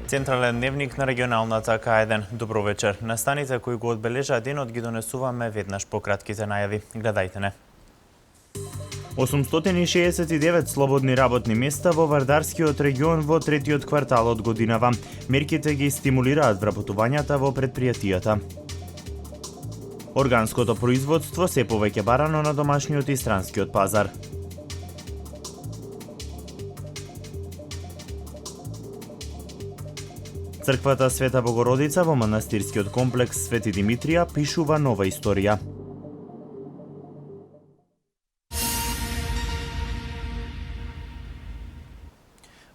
Централен дневник на регионалната К1. Добро вечер. Настаните кои го одбележаа денот ги донесуваме веднаш по кратките најави. Гледајте не. 869 слободни работни места во Вардарскиот регион во третиот квартал од годинава. Мерките ги стимулираат вработувањата во предпријатијата. Органското производство се повеќе барано на домашниот и странскиот пазар. Црквата Света Богородица во манастирскиот комплекс Свети Димитрија пишува нова историја.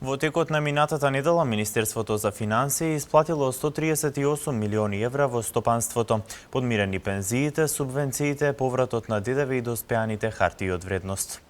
Во текот на минатата недела, Министерството за финансии исплатило 138 милиони евра во стопанството, подмирени пензиите, субвенциите, повратот на ДДВ и доспеаните хартии од вредност.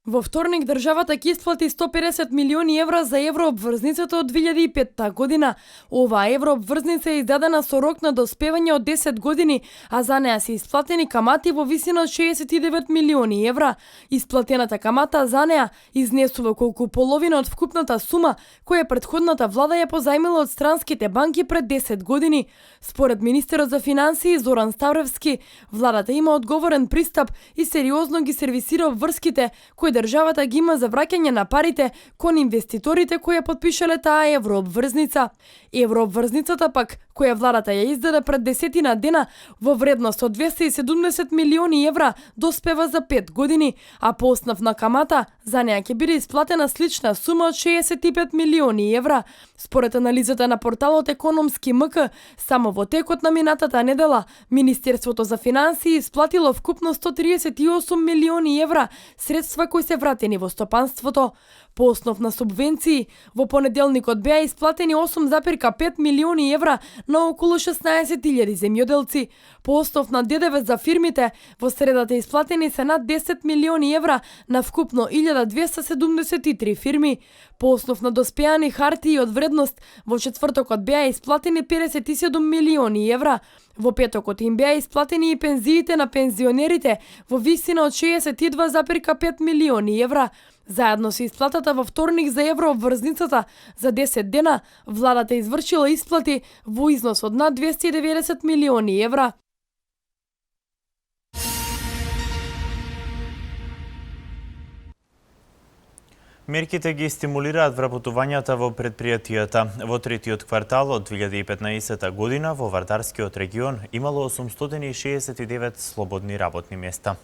Во вторник државата ќе исплати 150 милиони евра за еврообврзницата од 2005 година. Оваа еврообврзница е издадена со рок на доспевање од 10 години, а за неа се исплатени камати во висина од 69 милиони евра. Исплатената камата за неа изнесува колку половина од вкупната сума која претходната влада ја позајмила од странските банки пред 10 години. Според министерот за финансии Зоран Ставревски, владата има одговорен пристап и сериозно ги сервисира обврските кои државата ги има за враќање на парите кон инвеститорите кои ја подпишале таа еврообврзница. Еврообврзницата пак, која владата ја издаде пред 10 дена во вредност од 270 милиони евра, доспева за 5 години, а по основна камата за неа ќе биде исплатена слична сума од 65 милиони евра. Според анализата на порталот Економски МК, само во текот на минатата недела, Министерството за финансии исплатило вкупно 138 милиони евра, средства кои се вратени во стопанството. По основ на субвенции, во понеделникот беа исплатени 8,5 милиони евра на околу 16.000 земјоделци. По основ на ДДВ за фирмите, во средата исплатени се над 10 милиони евра на вкупно 1273 фирми. По основ на доспеани хартии од вредност, во четвртокот беа исплатени 57 милиони евра. Во петокот им беа исплатени и пензиите на пензионерите во висина од 62,5 милиони евра. Заедно со исплатата во вторник за еврообврзницата за 10 дена, владата извршила исплати во износ од над 290 милиони евра. Мерките ги стимулираат вработувањата во предпријатијата. Во третиот квартал од 2015 година во Вардарскиот регион имало 869 слободни работни места.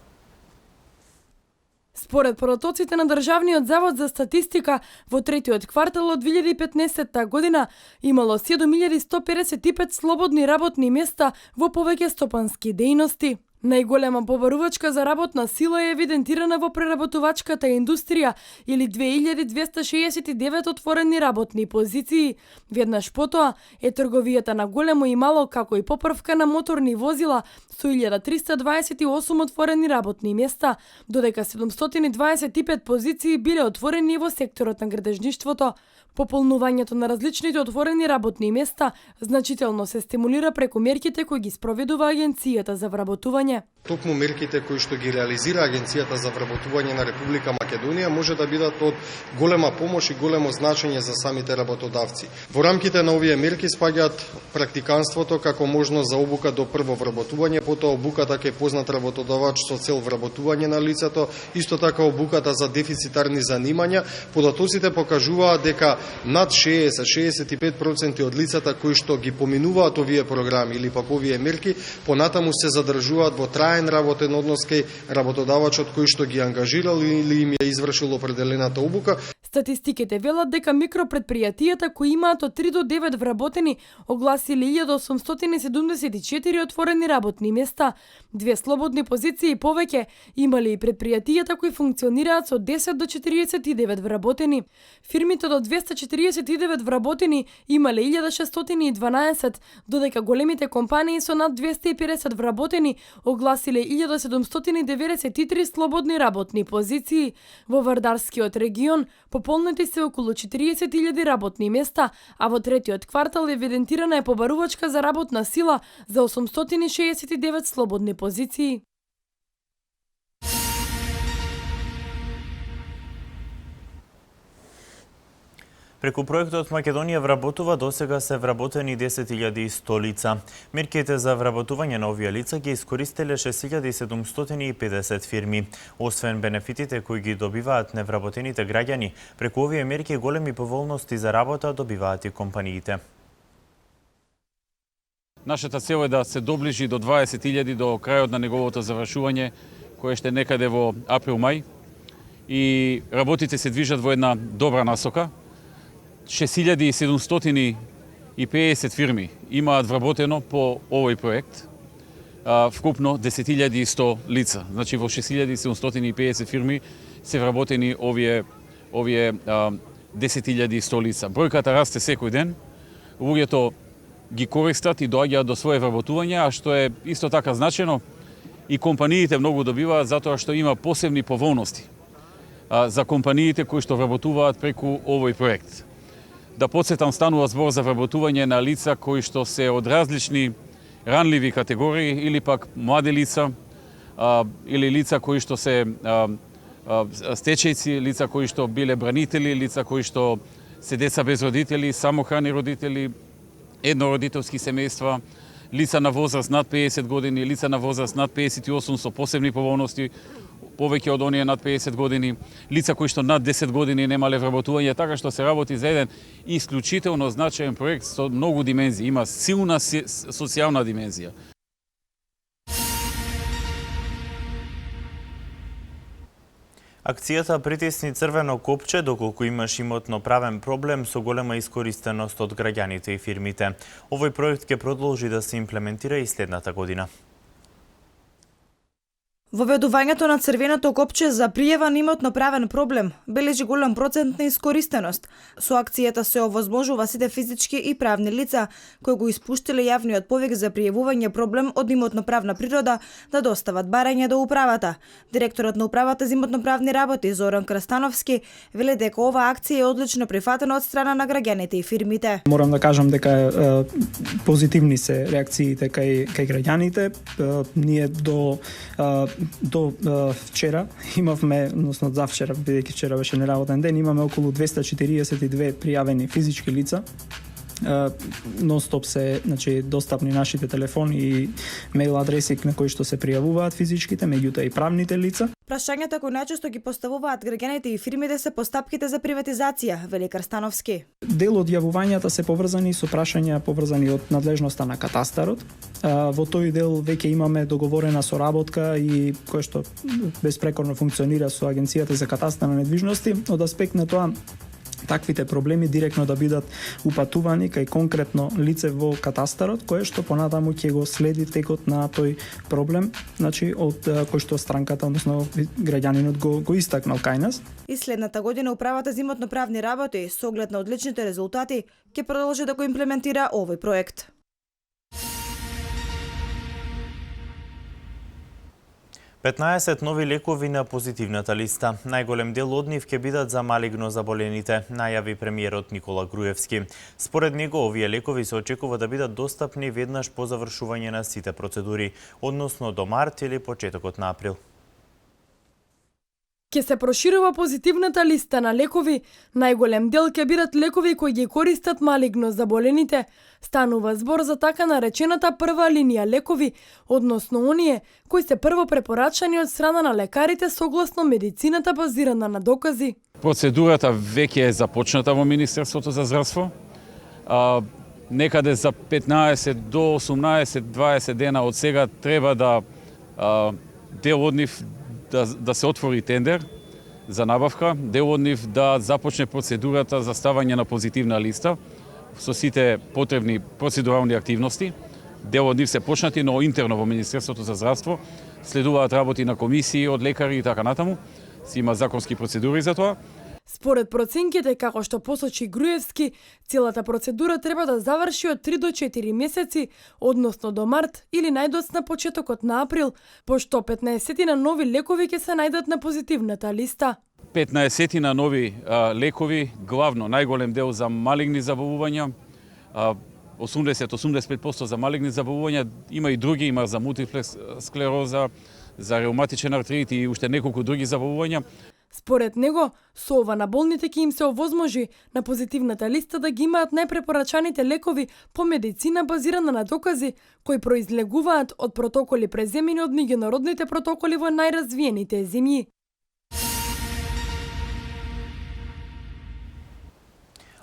Според протоците на Државниот завод за статистика, во третиот квартал од 2015 година имало 7155 слободни работни места во повеќе стопански дејности. Најголема побарувачка за работна сила е евидентирана во преработувачката индустрија или 2269 отворени работни позиции. Веднаш потоа е трговијата на големо и мало, како и поправка на моторни возила со 1328 отворени работни места, додека 725 позиции биле отворени во секторот на градежништвото. Пополнувањето на различните отворени работни места значително се стимулира преку мерките кои ги спроведува Агенцијата за вработување. Токму мерките кои што ги реализира Агенцијата за вработување на Република Македонија може да бидат од голема помош и големо значење за самите работодавци. Во рамките на овие мерки спаѓаат практиканството како можност за обука до прво вработување, потоа обуката кај познат работодавач со цел вработување на лицето, исто така обуката за дефицитарни занимања. Податоците покажуваат дека над 60-65% од лицата кои што ги поминуваат овие програми или пак овие мерки, понатаму се задржуваат во траен работен однос кај работодавачот кој што ги ангажирал или им ја извршил определената обука. Статистиките велат дека микропредпријатијата кои имаат од 3 до 9 вработени огласили 1874 отворени работни места, 2 слободни позиции повеќе имали и предпријатијата кои функционираат со 10 до 49 вработени. Фирмите до 249 вработени имале 1612, додека големите компании со над 250 вработени огласиле 1793 слободни работни позиции. Во Вардарскиот регион пополнети се околу 40.000 работни места, а во третиот квартал евидентирана е побарувачка за работна сила за 869 слободни позиции. Преку проектот Македонија вработува досега се вработени 10.100 лица. Мерките за вработување на овие лица ги искористиле 6.750 фирми. Освен бенефитите кои ги добиваат невработените граѓани, преку овие мерки големи поволности за работа добиваат и компаниите. Нашата цел е да се доближи до 20.000 до крајот на неговото завршување, кое ще некаде во април-мај. И работите се движат во една добра насока. 6.750 фирми имаат вработено по овој проект, вкупно 10.100 лица. Значи во 6.750 фирми се вработени овие 10.100 лица. Бројката расте секој ден, луѓето ги користат и доаѓаат до свое вработување, а што е исто така значено, и компаниите многу добиваат затоа што има посебни поволности за компаниите кои што вработуваат преку овој проект. Да подсетам, станува збор за вработување на лица кои што се од различни ранливи категории или пак млади лица или лица кои што се стечајци, лица кои што биле бранители, лица кои што се деца без родители, самохрани родители, еднородителски семејства, лица на возраст над 50 години, лица на возраст над 58 со посебни поволности, повеќе од оние над 50 години, лица кои што над 10 години немале вработување, така што се работи за еден исклучително значаен проект со многу димензии, има силна социјална димензија. Акцијата притисни црвено копче доколку имаш имотно правен проблем со голема искористеност од граѓаните и фирмите. Овој проект ќе продолжи да се имплементира и следната година. Воведувањето на црвеното копче за пријава на имотно правен проблем бележи голем процент на искористеност. Со акцијата се овозможува сите физички и правни лица кои го испуштиле јавниот повик за пријавување проблем од имотно правна природа да достават барање до управата. Директорот на управата за имотно правни работи Зоран Крастановски вели дека оваа акција е одлично прифатена од страна на граѓаните и фирмите. Морам да кажам дека позитивни се реакциите кај граѓаните. Ние до вчера имавме, односно завчера, бидејќи вчера беше неработен ден, имаме околу 242 пријавени физички лица. Нон-стоп се, значи, достапни нашите телефони и мејл адреси на кои што се пријавуваат физичките, меѓутоа и правните лица. Прашањата кои најчесто ги поставуваат граѓаните и фирмите се постапките за приватизација, вели Крстановски. Дел од јавувањата се поврзани со прашања поврзани од надлежноста на катастарот. Во тој дел веќе имаме договорена соработка и кој што безпрекорно функционира со Агенцијата за катастар на недвижности, од аспект на тоа таквите проблеми директно да бидат упатувани кај конкретно лице во катастарот, кое што понатаму ќе го следи текот на тој проблем, значи од кој што странката, односно граѓанинот го истакнал кај нас. И следната година управата за имотно правни работи со оглед на одличните резултати ќе продолжи да го имплементира овој проект. Петнаесет нови лекови на позитивната листа. Најголем дел од нив ќе бидат за малигно заболените, најави премиерот Никола Груевски. Според него, овие лекови се очекува да бидат достапни веднаш по завршување на сите процедури, односно до март или почетокот на април. Ќе се проширува позитивната листа на лекови, најголем дел ќе бидат лекови кои ги користат малигно заболените. Станува збор за така наречената прва линија лекови, односно оние кои се прво препорачани од страна на лекарите согласно медицината базирана на докази. Процедурата веќе е започната во Министерството за здравство. Некаде за 15 до 18-20 дена од сега треба да дел од нив да се отвори тендер за набавка, дел од нив да започне процедурата за ставање на позитивна листа со сите потребни процедурални активности. Дел од нив се почнати, но интерно во Министерството за здравство следуваат работи на комисии од лекари и така натаму. Си има законски процедури за тоа. Според проценките, како што посочи Груевски, целата процедура треба да заврши од 3 до 4 месеци, односно до март или најдоцна почетокот на април, пошто 15 на нови лекови ќе се најдат на позитивната листа. 15 на нови лекови, главно најголем дел за малигни заболувања, 80-85% за малигни заболувања, има и други, има за мултиплекс склероза, за реуматичен артрит и уште неколку други заболувања. Според него, со ова на болните ќе им се овозможи на позитивната листа да ги имаат најпрепорачаните лекови по медицина базирана на докази кои произлегуваат од протоколи преземени од меѓународните протоколи во најразвиените земји.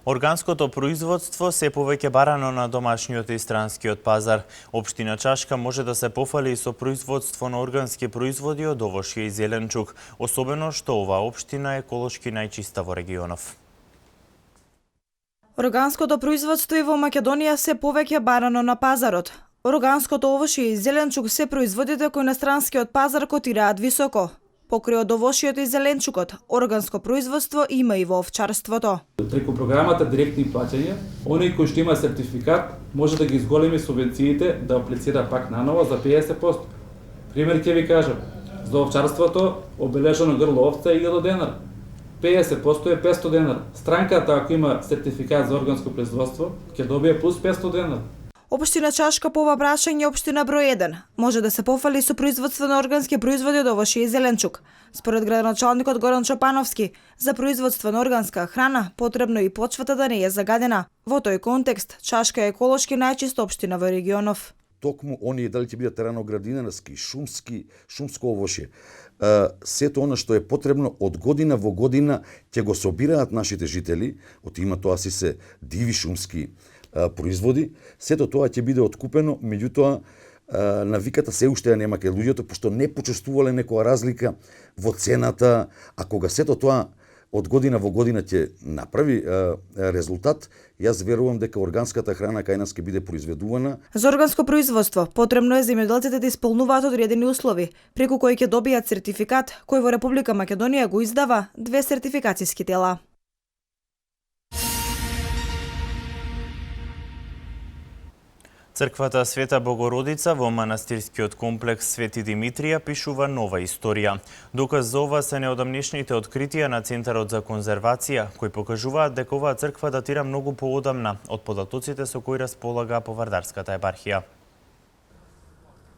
Органското производство се повеќе барано на домашниот и странскиот пазар. Општина Чашка може да се пофали со производство на органски производи од овошје и зеленчук, особено што ова општина е еколошки најчиста во регионов. Органското производство и во Македонија се повеќе барано на пазарот. Органското овошје и зеленчук се производите кои на странскиот пазар котираат високо. Покрај од овошјето и зеленчукот, органско производство има и во овчарството. Преку програмата директни плаќања, оној кој што има сертификат може да ги изголеми субвенциите да аплицира пак наново за 50%. Пример ќе ви кажам, за овчарството обележано грло овца е 1000 денар. 50% е 500 денар. Странката ако има сертификат за органско производство, ќе добие плюс 500 денар. Општина Чашка по ова прашање е општина број 1. Може да се пофали со производство на органски производи од овошје и зеленчук. Според градоначалникот Горан Чопановски, за производство на органска храна потребно и почвата да не е загадена. Во тој контекст, Чашка е еколошки најчиста општина во регионов. Токму оние дали ќе бидат раноградинарски, шумско овошје. Сето она што е потребно од година во година ќе го собираат нашите жители, од има тоа си се диви шумски производи, сето тоа ќе биде откупено, меѓутоа навиката се уште ја нема кај луѓето, пошто не почувствувале некоја разлика во цената, а кога сето тоа од година во година ќе направи резултат, јас верувам дека органската храна кај нас ќе биде произведувана. За органско производство потребно е земјоделците да исполнуваат одредени услови, преку кои ќе добијат сертификат, кој во Република Македонија го издава 2 сертификациски тела. Црквата Света Богородица во манастирскиот комплекс Свети Димитрија пишува нова историја. Доказ за ова се неодамнешните откритија на Центарот за конзервација, кои покажуваат дека оваа црква датира многу поодамна од податоците со кои располага Повардарската епархија.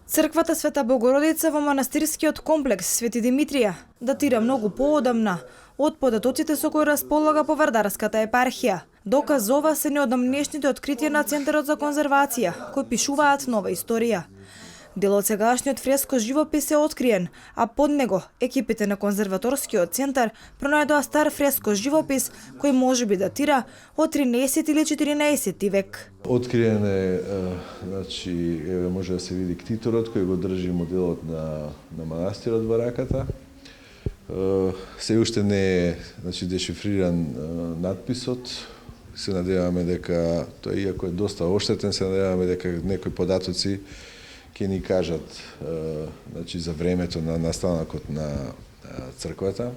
Црквата Света Богородица во манастирскиот комплекс Свети Димитрија датира многу поодамна од податоците со кои располага Повардарската епархија. Доказ за ова се неодамнешните откритија на Центарот за конзервација, кои пишуваат нова историја. Дел од сегашниот фреско живопис е откриен, а под него екипите на конзерваторскиот центар пронајдоа стар фреско живопис кој можеби датира од 13 или 14 век. Откриен е, значи, може да се види ктиторот кој го држи моделот на манастирот во раката. Се уште не е, значи, дешифриран надписот. Се надеваме дека тоа, иако е доста оштетен, се надеваме дека некои податоци ќе ни кажат, значи, за времето на настанокот на црквата.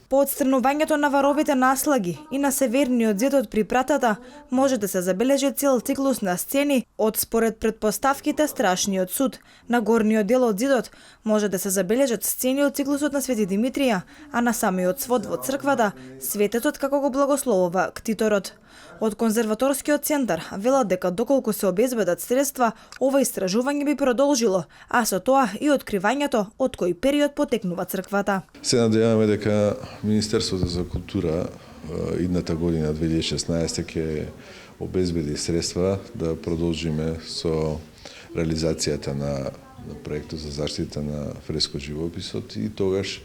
По отстранувањето на варовите наслаги и на северниот зид од припратата може да се забележи цел циклус на сцени од според претпоставките Страшниот суд. На горниот дел од зидот може да се забележат сцени од циклусот на Свети Димитрија, а на самиот свод во црквата светецот како го благословува ктиторот. Од конзерваторскиот центар велат дека доколку се обезбедат средства, ова истражување би продолжило, а со тоа и откривањето од кој период потекнува црквата. Се надеваме дека Министерството за култура идната година 2016 ќе обезбеди средства да продолжиме со реализацијата на проектот за заштита на фреско живописот и тогаш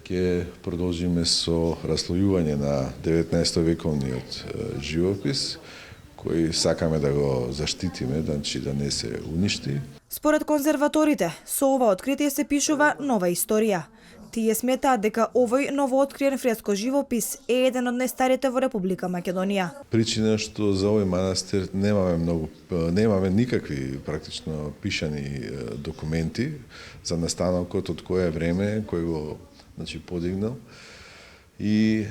ќе продолжиме со расслојување на 19 вековниот живопис, кој сакаме да го заштитиме, значи да не се уништи. Според конзерваторите, со ова откритие се пишува нова историја. Тие сметаат дека овој новооткриен фреско живопис е еден од најстарите во Република Македонија. Причина што за овој манастир немаме никакви практично пишани документи за настанокот, од кое време, кој го, значи, подигнал. И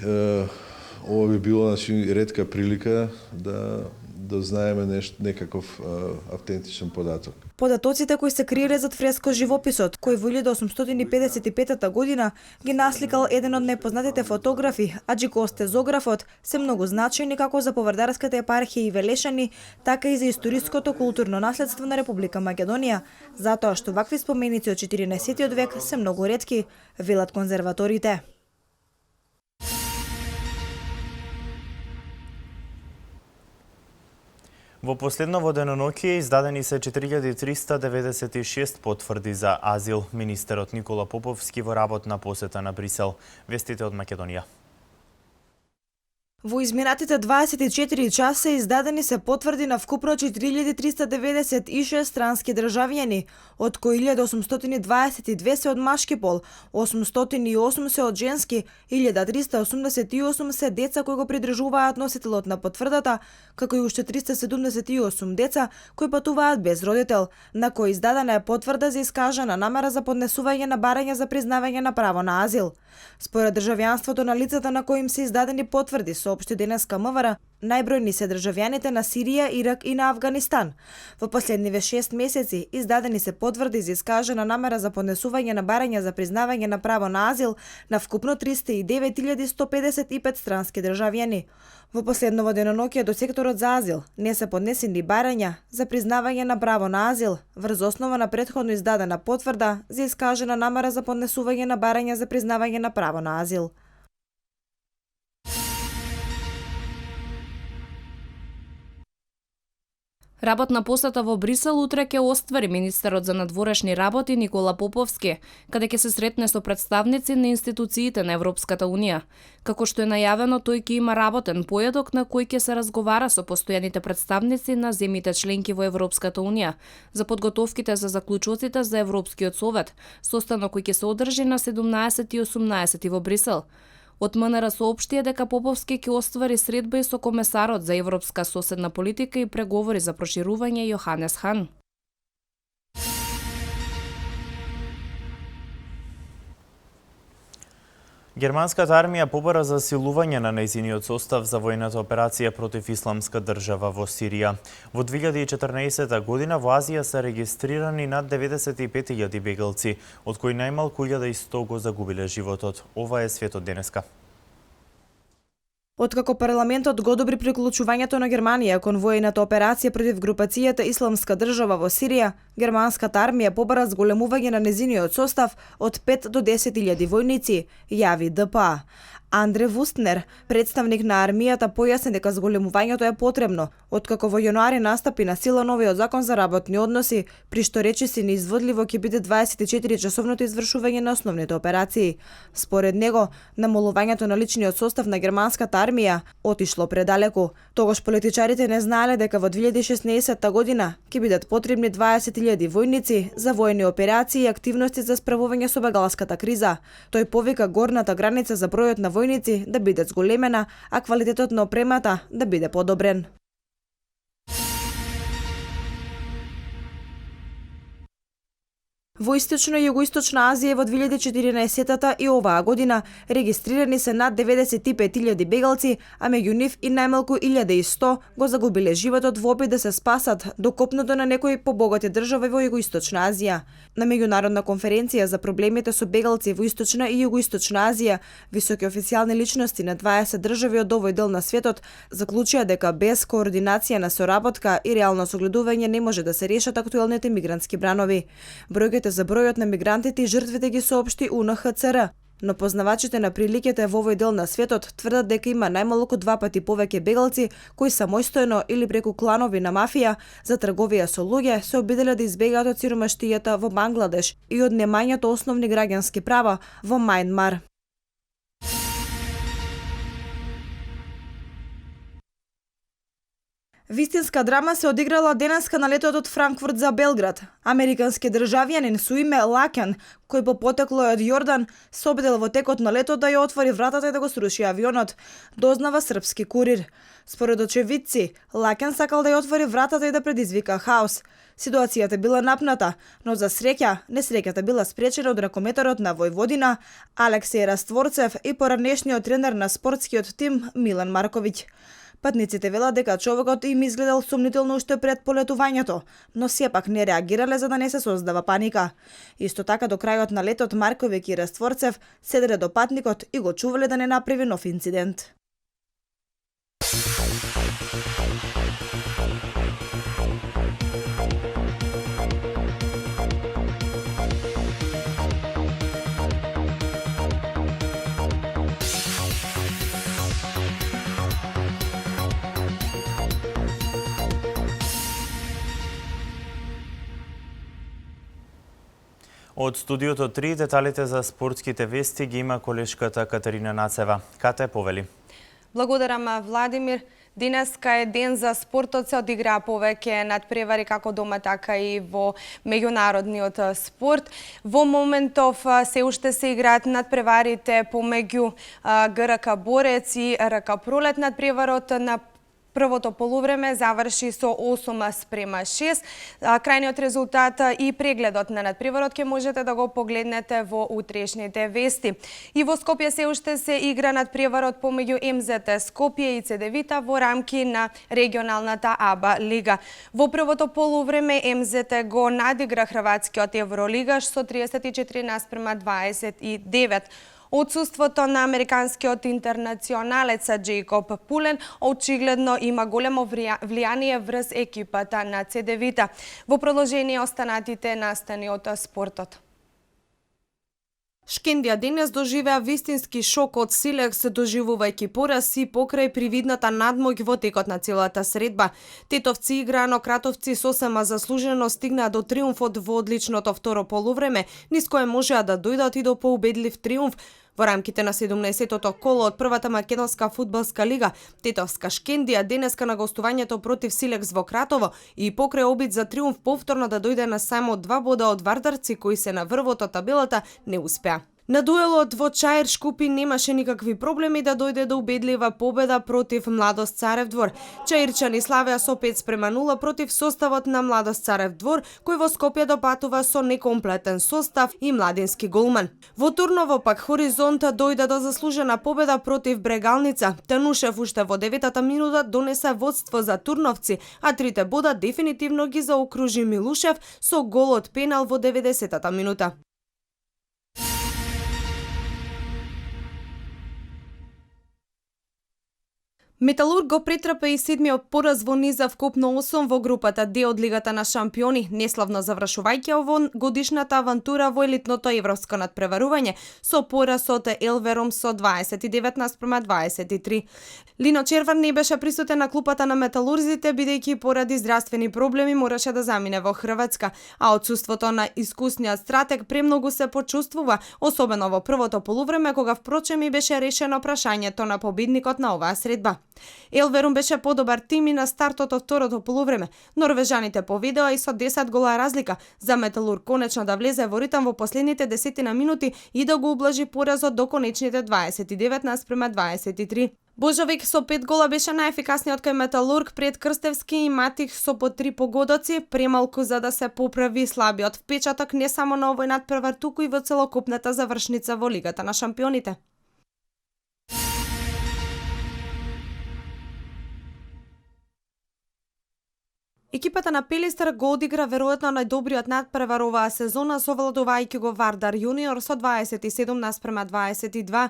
ова би било, значи, ретка прилика да знаеме некаков автентичен податок. Податоците кои се криеле зад фреско живописот, кој во 1855 година ги насликал еден од најпознатите фотографи, Аџи Косте Зографот, се многу значајни како за Повардарската епархија и Велешани, така и за историското културно наследство на Република Македонија, затоа што вакви споменици од 14 век се многу ретки, велат конзерваторите. Во последново деноноќие издадени се 4396 потврди за азил. Министерот Никола Поповски во работна посета на Брисел. Вестите од Македонија. Во изминатите 24 часа издадени се потврди на вкупно 4396 странски државјани, од кои 1822 се од машки пол, 808 се од женски, 1388 се деца кои го придржуваат носителот на потврдата, како и уште 378 деца кои патуваат без родител, на кои издадена е потврда за искажана намера за поднесување на барање за признавање на право на азил. Според државјанството на лицата на кои им се издадени потврди, соопшти денеска МВР, најбројни се државјаните на Сирија, Ирак и на Авганистан. Во последниве 6 месеци издадени се потврди за искажана намера за поднесување на барање за признавање на право на азил на вкупно 309.155 странски државјани. Во последново деноноќие до секторот за азил не се поднесени барања за признавање на право на азил врз основа на претходно издадена потврда за искажана намера за поднесување на барања за признавање на право на азил. Работна посета во Брисел утре ќе оствари министерот за надворешни работи Никола Поповски, каде ќе се сретне со представници на институциите на Европската Унија. Како што е најавено, тој ќе има работен поедок на кој ќе се разговара со постојаните представници на земјите членки во Европската Унија за подготовките за заклучоците за Европскиот совет, состанок кој ќе се одржи на 17 и 18 во Брисел. Од МНР соопштија дека Поповски ќе оствари средба и со комесарот за европска соседна политика и преговори за проширување Јоханес Хан. Германската армија побара засилување на нејзиниот состав за војната операција против Исламска држава во Сирија. Во 2014 година во Азија се регистрирани над 95.000 бегалци, од кои најмалку 1100 го загубиле животот. Ова е светот денеска. Откако парламентот го одобри приклучувањето на Германија кон војната операција против групацијата Исламска држава во Сирија, германската армија побара зголемување на незиниот состав од 5 до 10.000 војници, јави ДПА. Андре Вустнер, представник на армијата, појасни дека зголемувањето е потребно, откако во јануари настапи на сила новиот закон за работни односи, при што речиси неизводливо ќе биде 24-часовното извршување на основните операции. Според него, намалувањето на личниот состав на германската армија отишло предалеку. Тогаш политичарите не знаеле дека во 2016 година ќе бидат потребни 20.000 војници за војни операции и активности за справување со бегалската криза. Тој повика горната граница за бројот на војници да биде зголемена, а квалитетот на опремата да биде подобрен. Во Источна и Југоисточна Азија во 2014 и оваа година регистрирани се над 95.000 бегалци, а меѓу нив и најмалку 1100 го загубиле животот во опит да се спасат до копното на некои побогати држави во Југоисточна Азија. На меѓународна конференција за проблемите со бегалци во Источна и Југоисточна Азија, високи официјални личности на 20 држави од овој дел на светот заклучија дека без координација на соработка и реално согледување не може да се решат актуелните мигрантски бранови. Бројките за бројот на мигрантите и жртвите ги соопшти УНХЦР, но познавачите на приликите во овој дел на светот тврдат дека има најмалку 2 пати повеќе бегалци кои самостојно или преку кланови на мафија за трговија со луѓе се обиделе да избегаат од сиромаштијата во Бангладеш и од немањето основни граѓански права во Мајнмар. Вистинска драма се одиграла денеска на летот од Франкфурт за Белград. Американски државјанин со име Лакен, кој по потекло од Јордан, се обидел во текот на летот да ја отвори вратата и да го сруши авионот, дознава српски курир. Според очевидци, Лакен сакал да ја отвори вратата и да предизвика хаос. Ситуацијата била напната, но за среќа, несреќата била спречена од ракометарот на Војводина, Алексеј Растворцев и поранешниот тренер на спортскиот тим Милан Марковиќ. Патниците велат дека човекот им изгледал сумнително уште пред полетувањето, но сепак не реагирале за да не се создава паника. Исто така до крајот на летот Марковиќ и Растворцев седеле до патникот и го чувале да не направи нов инцидент. Од студиото 3 деталите за спортските вести ги има колешката Катерина Нацева. Кате, повели. Благодарам, Владимир. Денеска е ден за спортот, се одиграа повеќе надпревари како дома, така и во меѓународниот спорт. Во моментов се уште се играат надпреварите помеѓу ГРК Борец и РК Пролет. Надпреварот на првото полувреме заврши со 8:6. Крајниот резултат и прегледот на надпреварот ќе можете да го погледнете во утрешните вести. И во Скопје се уште се игра надпреварот помеѓу МЗТ Скопје и ЦДВита во рамки на регионалната АБА лига. Во првото полувреме МЗТ го надигра хрватскиот евролигаш со 34:29. Отсуството на американскиот интернационалец Джейкоб Пулен очигледно има големо влијание врз екипата на ЦДВита. Во продолжение останатите настани од спортот. Шкендија денес доживеа вистински шок од Силекс, доживувајќи пораз и покрај привидната надмоќ во текот на целата средба. Тетовци играа, но кратовци сосема заслужено стигнаа до триумфот во одличното второ полувреме, низ кое можеа да дојдат и до поубедлив триумф. Во рамките на 17-тото коло од првата македонска фудбалска лига, Тетовска Шкендија денеска на гостувањето против Силекс во Кратово и покрај обид за триумф повторно да дојде на само 2 бода од вардарци кои се на врвот од табелата, не успеа. На дуелот во Чаир Шкупи немаше никакви проблеми да дојде до убедлива победа против Младост Царев двор. Чаирчани славеа со 5:0 против составот на Младост Царев двор, кој во Скопје допатува со некомплетен состав и младински голман. Во Турново пак Хоризонт дојде до заслужена победа против Брегалница. Танушев уште во 9-та минута донесе водство за турновци, а 3 бода дефинитивно ги заокружи Милушев со гол од пенал во 90-та минута. Металург го претрпе и седмиот пораз во низав Куп на 8 во групата Д од Лигата на шампиони, неславно завршувајќи во годишната авантура во елитното европско надпреварување со пораз од Елвером со 29:23. Лино Червар не беше присутен на клупата на металурзите, бидејќи поради здравствени проблеми мораше да замине во Хрватска, а отсуството на искусниот стратег премногу се почувствува, особено во првото полувреме, кога впрочем и беше решено прашањето на победникот на оваа средба. Елверум беше подобар тим и на стартот од второто полувреме. Норвежаните поведоа и со 10 гола разлика. За Металург конечно да влезе во ритам во последните 10 минути и да го ублажи поразот до конечните 29:23. Божовик со 5 гола беше најефикасниот кај Металург пред Крстевски и Матих со по 3 погодоци, премалку за да се поправи слабиот впечаток не само на овој надпревар, туку и во целокупната завршница во Лигата на шампионите. Екипата на Пелистер го одигра веројатно најдобриот надпревар оваа сезона, совладувајќи го Вардар Јуниор со 27:22.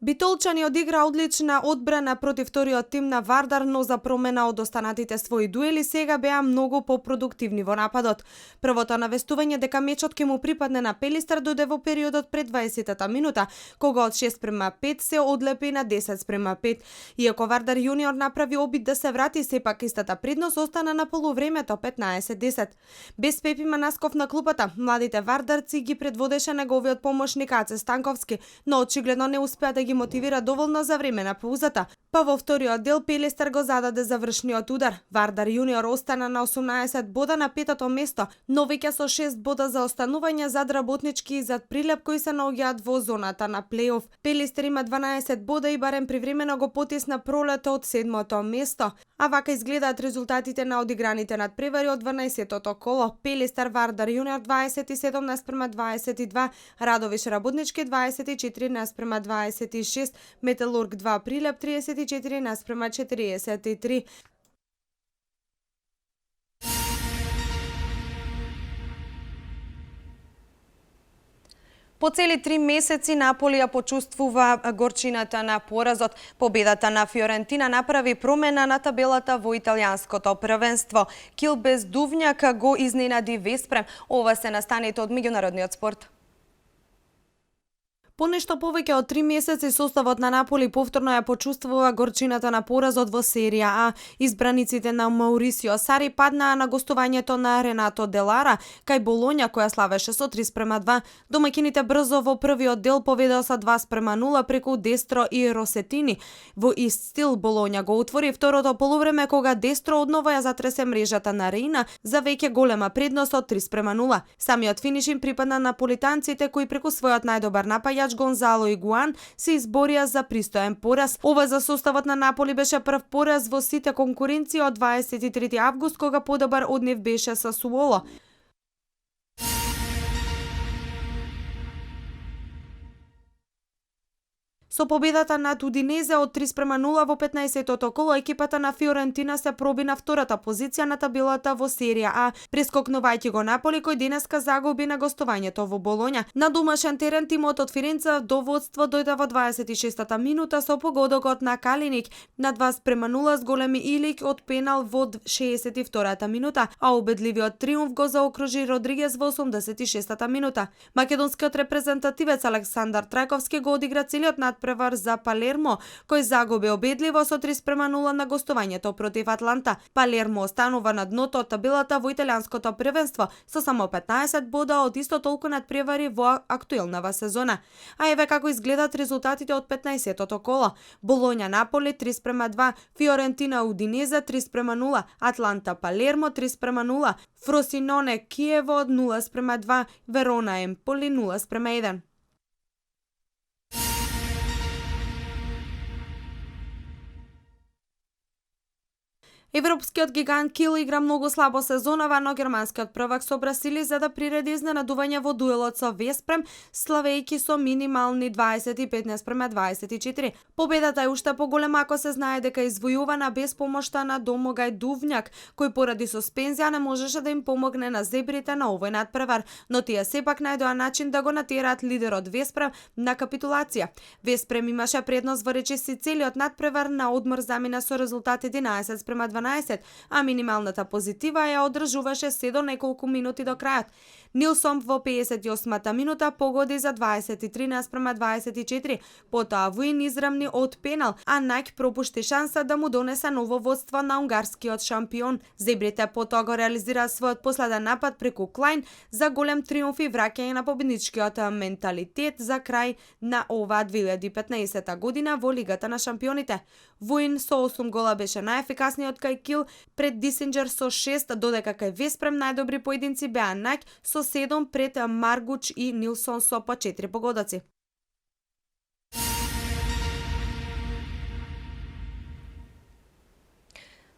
Битолчани одигра одлична одбрана против вториот тим на Вардар, но за промена од останатите своји дуели сега беа многу попродуктивни во нападот. Првото навестување дека мечот ќе му припадне на Пелистер дојде во периодот пред 20-та минута, кога од 6:5 се одлепи на 10:5. Иако Вардар Јуниор направи обид да се врати, сепак истата предност остана на полувремето 15:10. Без Пепи Манасков на клупата, младите вардарци ги предводеше неговиот помошник Аце Станковски, но очигледно не успеа да ги мотивира доволно за време на паузата. Па во вториот дел Пелистер го зададе завршниот удар. Вардар Јуниор остана на 18 бода на петото место, но веќе со 6 бода за останување зад работнички и зад Прилеп кои се наоѓаат во зоната на плейоф. Пелистер има 12 бода и барем привремено го потисна Пролето од 7-то место. А вака изгледаат резултатите на одиграните надпревари од 12-тото коло. Пелистер Вардар Јуниор 27:22, Радовиш Работнички 24:26, Металург 2 Прилеп 34:43. По цели 3 месеци Наполи ја почувствува горчината на поразот. Победата на Фиорентина направи промена на табелата во италијанското првенство. Кил без Дувњак го изненади Веспрем. Ова се настаните од меѓународниот спорт. Понешто повеќе од 3 месеци составот на Наполи повторно ја почувствува горчината на поразот во серија А. Избраниците на Маурисио Сари паднаа на гостувањето на Ренато Делара кај Болоња, која славеше со 3:2. Домаќините брзо во првиот дел поведоа со 2:0 преку Дестро и Росетини. Во ист стил Болоња го отвори второто полувреме кога Дестро одново ја затресе мрежата на Рейна за веќе голема предност од 3:0. Самиот финиш им припадна на наполитанците кои преку својот најдобар напаѓач Гонзало Игуан се изборија за пристоен пораз. Ова за составот на Наполи беше прв пораз во сите конкуренции од 23 август кога подобар од нив беше Сасуоло. Со победата над Удинезе од 3:0 во 15-тото коло, екипата на Фиорентина се проби на втората позиција на табелата во серија А, прескокнувајќи го Наполи кој денеска загуби на гостувањето во Болоња. На домашен терен тимот од Фиренца до водство дојде во 26-та минута со погодокот на Калиник на 2:0 с големи Илик од пенал во 62-та минута, а убедливиот триумф го заокружи Родригес во 86-та минута. Македонскиот репрезентативец Александар Трајковски го одигра целиот надпревар за Палермо, кој загуби обедливо со 3:0 на гостувањето против Атланта. Палермо останува на дното од табелата во италијанското првенство со само 15 бода од исто толку надпревари во актуелнава сезона. А еве како изгледат резултатите од 15-тото коло. Болоња Наполи 3:2, Фиорентина Удинезе 3:0, Атланта Палермо 3:0, Фросиноне Киево 0:2, Верона Емполи 0:1. Европскиот гигант Кил игра многу слабо сезонава, но германскиот првак собра сили за да приреди изненадување во дуелот со Веспрем, славејќи со минимални 20-15:24. Победата е уште поголема ако се знае дека извојувана без помошта на Домогај Дувњак, кој поради суспензија не можеше да им помогне на зебрите на овој надпревар, но тие сепак најдоа начин да го натераат лидерот Веспрем на капитулација. Веспрем имаше предност во речиси целиот надпревар, на одмор замина со резултат 11:12, а минималната позитива ја одржуваше се до неколку минути до крајот. Нилсон во 58-та минута погоди за 23:24, потоа Вуин израмни од пенал, а Најк пропушти шанса да му донесе ново водство на унгарскиот шампион. Зебрите потоа го реализира својот последен напад преку Клајн за голем триумф и враќање на победничкиот менталитет за крај на оваа 2015 година во Лигата на шампионите. Вуин со 8 гола беше најефикасниот кај Кил пред Дисинџер со 6, додека кај Веспрем најдобри поединци беа Најк со 7 пред Маргуч и Нилсон со по 4 погодоци.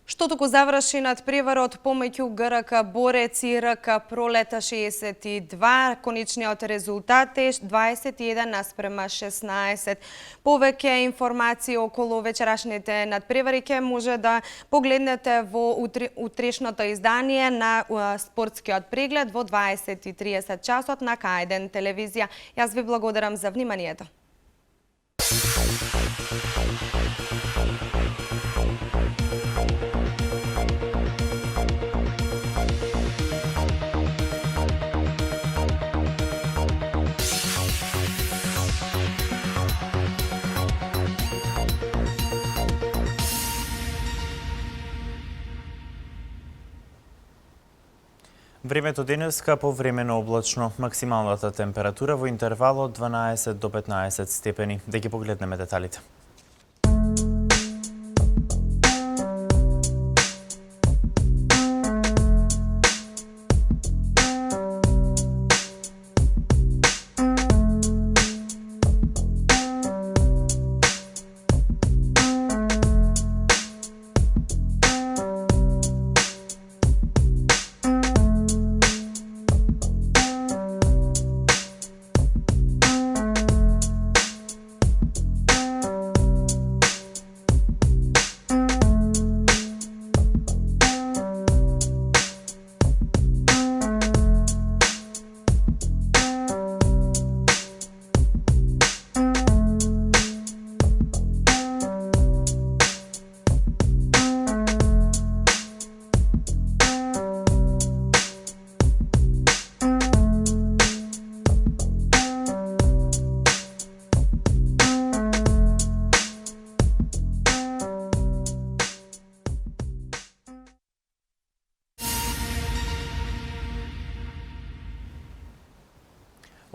Што току заврши надпреварот помеѓу ГРК Борец и РК Пролета 62, конечниот резултат е 21:16. Повеќе информации околу вечерашните надпревари ќе може да погледнете во утрешното издание на спортскиот преглед во 20:30 часот на К1 телевизија. Јас ви благодарам за вниманието. Времето денеска повремено облачно, максималната температура во интервал од 12 до 15 степени. Да ги погледнеме деталите.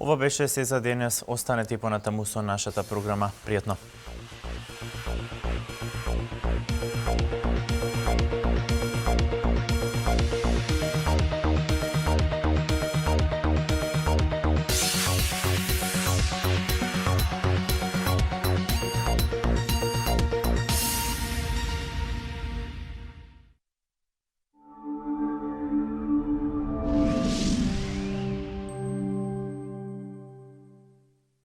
Ова беше се за денес. Останете понатаму со нашата програма. Пријатно.